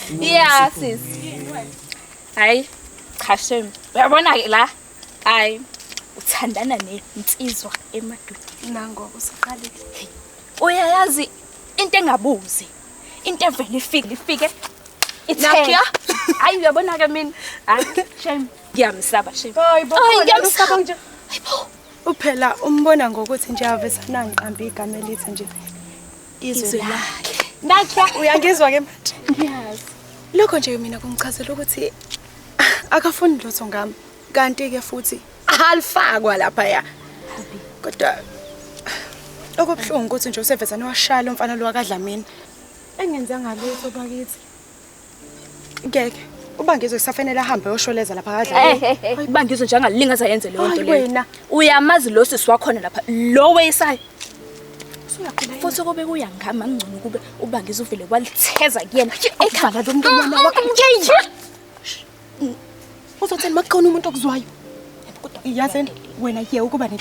Yeah, sis. Hayi, cha shame. Uyabona ke la? Hayi, uthandana nensizwa emadodeni. Nangoku usuqalile. Uyayazi into engabuzi. Into evele ifike ifike. Nakhiya? Hayi uyabona ke mina. Hayi, shame. Ngiyamsaba shame. Hayi bo, Hayi, khona ngiyamsaba usaba nje. Hayibo. Uphela umbona ngokuthi nje avesana ngiqambe igama elithi nje izwe Izwe lakhe. Nakhiya. Uyangizwa ke manje? Ngiyazi. Lokho nje mina kungichazela ukuthi akafuni lutho ngami. Kanti ke futhi alifakwa lapha ya. Kodwa okubuhlungu ukuthi nje usevezane washaya lo mfana lo wakadlamini. Engenzanga lutho bakithi. Ngeke. Uba ngizwe kusafanele ahambe ayosholeza lapha kadlamini. Eh, eh, eh, uba ngizwe nje angalinga azayenze leyo nto Hayi leyo. wena. Uyamazi lo sisi wakhona lapha lo weyisayo. Usuyakhona yini? Futhi kube kuya ngami angcono kube uba ngizwe uvele walitheza kuyena. Vala lo mntwana wakho. Uzothini makukhona umuntu okuzwayo? Yazini wena ye ukuba